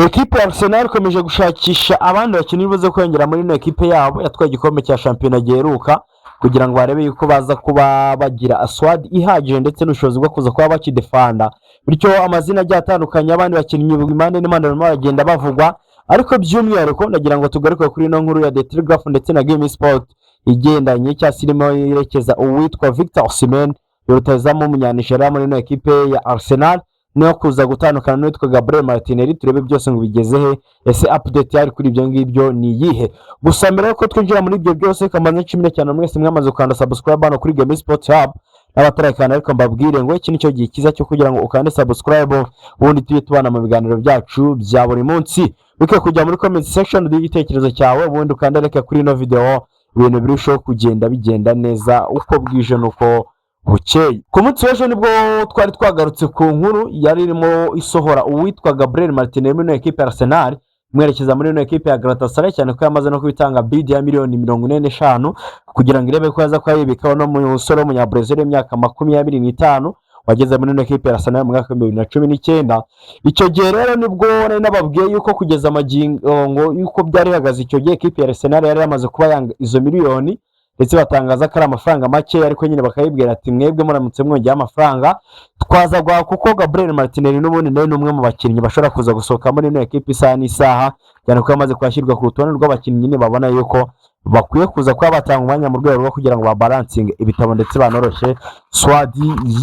Ekipe ya Arsenal ikomeje gushakisha abandi bakinnyi buze kwiyongera muri ino ekipe yabo yatwaye igikombe cya shampiyona giheruka, kugira ngo barebe yuko baza kuba bagira squad ihagije ndetse n'ubushobozi bwo kuza kuba bakidefanda. Bityo amazina agiye atandukanye y'abandi bakinnyi impande n'impande barimo baragenda bavugwa, ariko by'umwihariko ndagira ngo tugaruke kuri ino nkuru ya The Telegraph ndetse na Game Sport igendanye cyangwa se irimo yerekeza uwitwa Victor Osimhen, rutahizamu w'Umunyanigeriya muri ino ekipe ya Arsenal, no kuza gutandukana n'uwitwa Gabriel Martinelli. Turebe byose ngo bigeze he, ese update yari kuri ibyo ngibyo ni iyihe? Gusa mbere yuko twinjira muri ibyo byose, kamanze nshimire cyane mwese mwamaze gukanda subscribe hano kuri Game Sport Hub n'abatarakanda, ariko mbabwire ngo iki nicyo gihe cyiza cyo kugira ngo ukande subscribe, ubundi tujye tubana mu biganiro byacu bya buri munsi. Wike kujya muri comment section uduhe igitekerezo cyawe, ubundi ukande like kuri ino video, ibintu birushaho kugenda bigenda neza uko bwije n'uko bukeye. Ku munsi w'ejo nibwo twari twagarutse ku nkuru yari irimo isohora uwitwa Gabriel Martinelli muri ino ekipe ya Arsenal, imwerekeza muri ino ekipe ya Galatasaray, cyane ko yamaze no kubitanga bid ya miliyoni 45 kugira ngo irebe ko yaza kuba yibikaho no musore w'Umunyabrazil w'imyaka 25 wageze muri ino ekipe ya Arsenal mu mwaka wa 2019. Icyo gihe rero nibwo nari nababwiye yuko kugeza amagingo ngo yuko byari bihagaze, icyo gihe ekipe ya Arsenal yari yamaze kuba yanga izo miliyoni, ndetse batangaza ko ari amafaranga make, ariko nyine bakayibwira ati: "Mwebwe muramutse mwongeyeho amafaranga twaza guhaha," kuko Gabriel Martinelli n'ubundi nawe ni umwe mu bakinnyi bashobora kuza gusohoka muri ino ekipe isaha n'isaha, cyane ko yamaze kuhashyirwa ku rutonde rw'abakinnyi nyine babona yuko bakwiye kuza kuba batanga umwanya mu rwego rwo kugira ngo babalancinge ibitabo ndetse banoroshye squad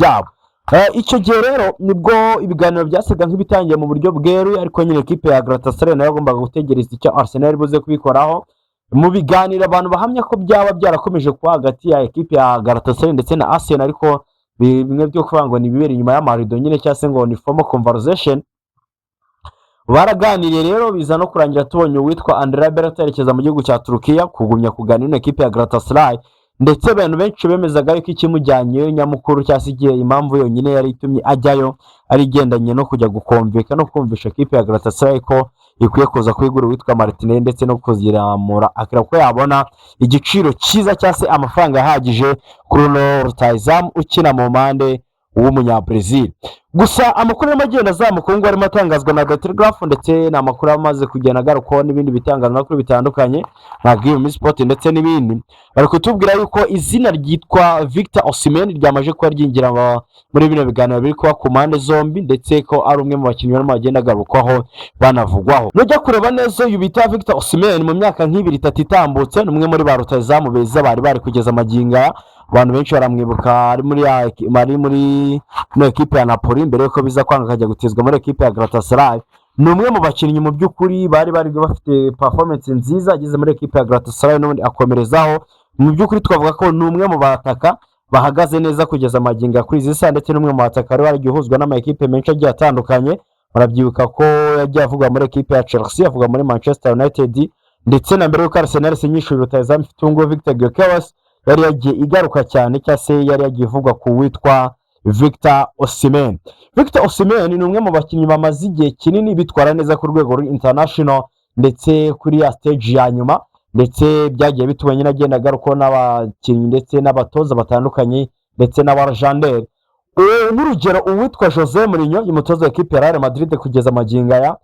yabo. Icyo gihe rero nibwo ibiganiro byasaga nk'ibitangiye mu buryo bweruye, ariko nyine ekipe ya Galatasaray nayo yagombaga gutegereza icyo Arsenal buze kubikoraho. Mu biganiro abantu bahamya ko byaba byarakomeje kuba hagati ya ekipe ya Galatasaray ndetse na Arsenal, ariko bimwe byo kuvuga ngo ni ibibera inyuma y'amarido nyine, cyangwa se ngo ni formal conversation. Baraganiriye rero, biza no kurangira tubonye uwitwa Andrea Berta yerekeza mu gihugu cya Turukiya kugumya kuganira n'ikipe ya Galatasaray, ndetse abantu benshi bemezaga yuko ikimujyanyeyo nyamukuru, cyangwa se igihe impamvu yonyine yari itumye ajyayo, ari igendanye no kujya gukomveka no kumvisha ekipe ya Galatasaray ko ikwiye kuza kuyigura uwitwa Martinelli, ndetse no kuziramura akareba ko yabona igiciro cyiza cyangwa se amafaranga ahagije kuri uno rutahizamu ukina mu mpande w'Umunyabrazil. Gusa amakuru arimo agenda azamuka ubu ngubu arimo atangazwa na The Telegraph, ndetse ni amakuru amaze kugenda agarukwaho n'ibindi bitangazamakuru bitandukanye nka Game Sport ndetse n'ibindi, bari kutubwira yuko izina ryitwa Victor Osimhen ryamaze kuba ryinjira muri bino biganiro biri kuba ku mpande zombi, ndetse ko ari umwe mu bakinnyi barimo bagenda agarukwaho banavugwaho. Nujya kureba neza, uyu bita Victor Osimhen mu myaka nk'ibiri itatu itambutse ni umwe muri ba rutahizamu beza bari bari kugeza amagingo aya. Abantu benshi baramwibuka ari muri ino ekipe ya Napoli mbere yuko biza kwanga akajya gutizwa muri ekipe ya Galatasaray. Ni umwe mu bakinnyi mu by'ukuri bari bafite performance nziza. Ageze muri ekipe ya Galatasaray n'ubundi akomerezaho. Mu by'ukuri twavuga ko ni umwe mu bataka bahagaze neza kugeza amagingo kuri izi saha, ndetse n'umwe mu bataka wari waragiye uhuzwa n'ama ekipe menshi agiye atandukanye. Murabyibuka ko yagiye avugwa muri ekipe ya Chelsea, avugwa muri Manchester United, ndetse na mbere y'uko Arsenal isinyisha rutahizamu ifite ubu ngubu Victor Gyökeres, yari yagiye igaruka cyane, cyangwa se yari yagiye ivugwa ku witwa Victor Osimhen. Victor Osimhen ni umwe mu bakinnyi bamaze igihe kinini bitwara neza ku rwego ruri international, ndetse kuri ya stage ya nyuma, ndetse byagiye bituma nyine agenda agarukwaho n'abakinnyi ndetse n'abatoza batandukanye ndetse n'abarajanderi. Nk'urugero, uwitwa Jose Mourinho, umutoza wa ekipe ya Real Madrid kugeza amagingo aya,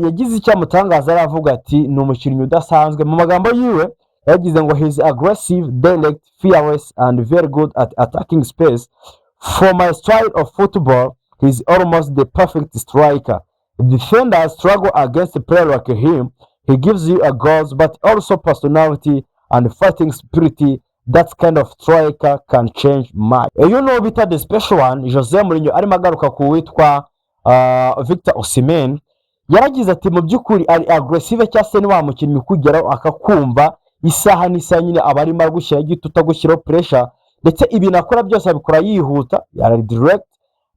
yagize icyo amutangaza, aravuga ati ni umukinnyi udasanzwe. Mu magambo yiwe yagize ngo: "He is aggressive, direct, fearless and very good at attacking space. For my style of football, he is almost the perfect striker. Defenders struggle against a player like him. He gives you a goals, but also personality and fighting spirit. That kind of striker can change match." Uyu ni uwo bita the special one, Jose Mourinho, arimo agaruka ku witwa Victor Osimhen. Yaragize ati: "Mu by'ukuri ari aggressive, cyangwa se ni wa mukinnyi ukugeraho akakumva isaha n'isaha nyine, aba arimo agushyiraho igitutu, agushyiraho pressure, ndetse ibintu akora byose abikora yihuta, ari direct,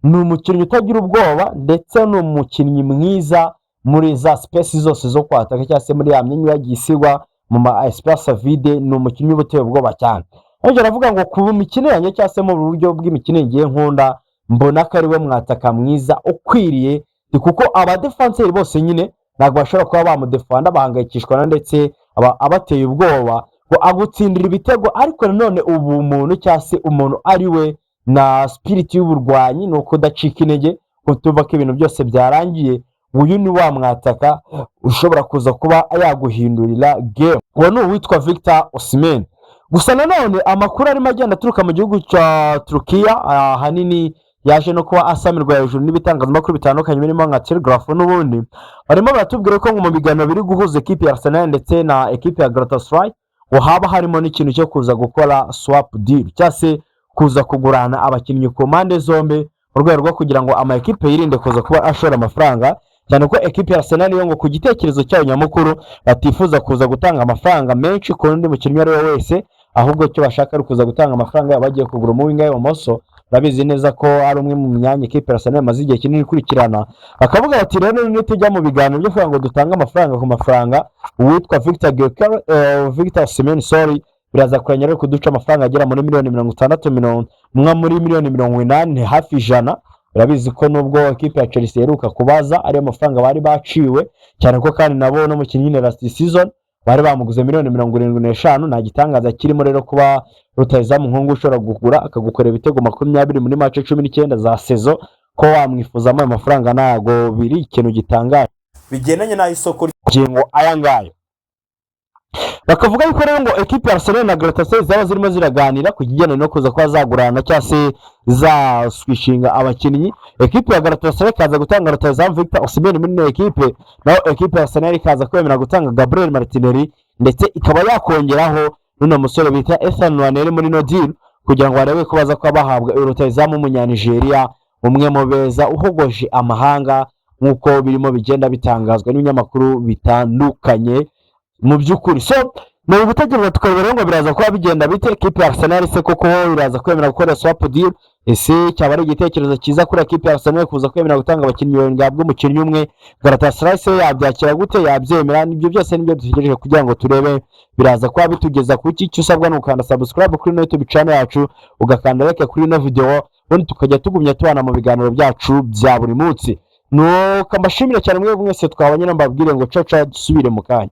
ni umukinnyi utagira ubwoba, ndetse ni umukinnyi mwiza muri za space zose zo kwataka, cyangwa se muri ya myanya yagiye isigwa mu ma espace vide, ni umukinnyi uba uteye ubwoba cyane." Ariko aravuga ngo ku mikinire yanjye, cyangwa se mu buryo bw'imikinire ngiye nkunda, mbona ko ari we mwataka mwiza ukwiriye, ni kuko abadefanseri bose nyine ntabwo bashobora kuba bamudefanda, bahangayikishwa na ndetse aba abateye ubwoba, ngo agutsindira ibitego, ariko nanone ubumuntu cyangwa se umuntu ari we na spirit y'uburwanyi, ni uko udacika intege, ngo tuva ko ibintu byose byarangiye. Uyu ni wa mwataka ushobora kuza kuba yaguhindurira game. Uwo ni uwitwa Victor Osimhen. Gusa nanone amakuru arimo agenda aturuka mu gihugu cya Turukiya, ahanini yaje no kuba asamirwa hejuru n'ibitangazamakuru bitandukanye birimo nka Telegraph n'ubundi, barimo baratubwira ko ngo mu biganiro biri guhuza ekipi ya Arsenal ndetse na ekipi ya Galatasaray ngo haba harimo n'ikintu cyo kuza gukora swap deal, cyangwa se kuza kugurana abakinnyi ku mpande zombi, mu rwego rwo kugira ngo ama ekipe yirinde kuza kuba ashora amafaranga, cyane ko ekipi ya Arsenal yo ngo ku gitekerezo cyayo nyamukuru batifuza kuza gutanga amafaranga menshi ku wundi mukinnyi uwo ari we wese, ahubwo icyo bashaka ari ukuza gutanga amafaranga yabo bagiye kugura umuwinger w'ibumoso. Urabizi neza ko ari umwe mu myanya ekipe ya Arsenal imaze igihe kinini ikurikirana. Bakavuga bati: "Rero nitujya mu biganiro byo kugira ngo dutange amafaranga ku mafaranga uwitwa Victor Gyökeres, Victor Osimhen, sorry, biraza kurenya rero kuduca amafaranga agera muri miliyoni 60, mirongo mwe muri miliyoni 80, hafi 100." Urabizi ko nubwo ekipe ya Chelsea iheruka kubaza ariyo mafaranga bari baciwe, cyane ko kandi nabo no mu nyine last season bari bamuguze miliyoni 75. Nta gitangaza kirimo rero kuba rutahizamu nk'uyu ushobora kugura akagukorera ibitego 20 muri match 19 za saison, ko wamwifuzamo ayo mafaranga ntabwo biri ikintu gitangaje bigendanye n'aho isoko ry'ingingo aya ngaya. Bakavuga yuko rero ngo ekipe ya Arsenal na Galatasaray zaba zirimo ziraganira ku kigendanye no kuza kuba zagurana cyangwa se zaswishinga abakinnyi, ekipe ya Galatasaray ikaza gutanga rutahizamu Victor Osimhen muri ino ekipe, naho ekipe ya Arsenal ikaza kwemera gutanga Gabriel Martinelli, ndetse ikaba yakongeraho n'uno musore bita Ethan Nwaneri muri ino deal, kugira ngo barebe ko baza kuba bahabwa rutahizamu w'Umunyanigeriya, umwe mu beza uhogoje amahanga, nk'uko birimo bigenda bitangazwa n'ibinyamakuru bitandukanye mu by'ukuri. So ni ugutegereza tukareba rero ngo biraza kuba bigenda bite. Ekipe ya Arsenal se koko biraza kwemera gukora swap deal? Ese cyaba ari igitekerezo cyiza kuri ekipe ya Arsenal kuza kwemera gutanga abakinnyi babiri ngahabwa umukinnyi umwe? Galatasaray se yabyakira gute? Yabyemera? Ibyo byose nibyo dutegereje kugira ngo turebe biraza kuba bitugeza ku ki. Icyo usabwa ni ukanda subscribe kuri ino YouTube channel yacu, ugakanda like kuri ino video, ubundi tukajya tugumya tubana mu biganiro byacu bya buri munsi. Nuko mbashimire cyane mwe mwese twabanye, mbabwire ngo caca, dusubire mu kanya.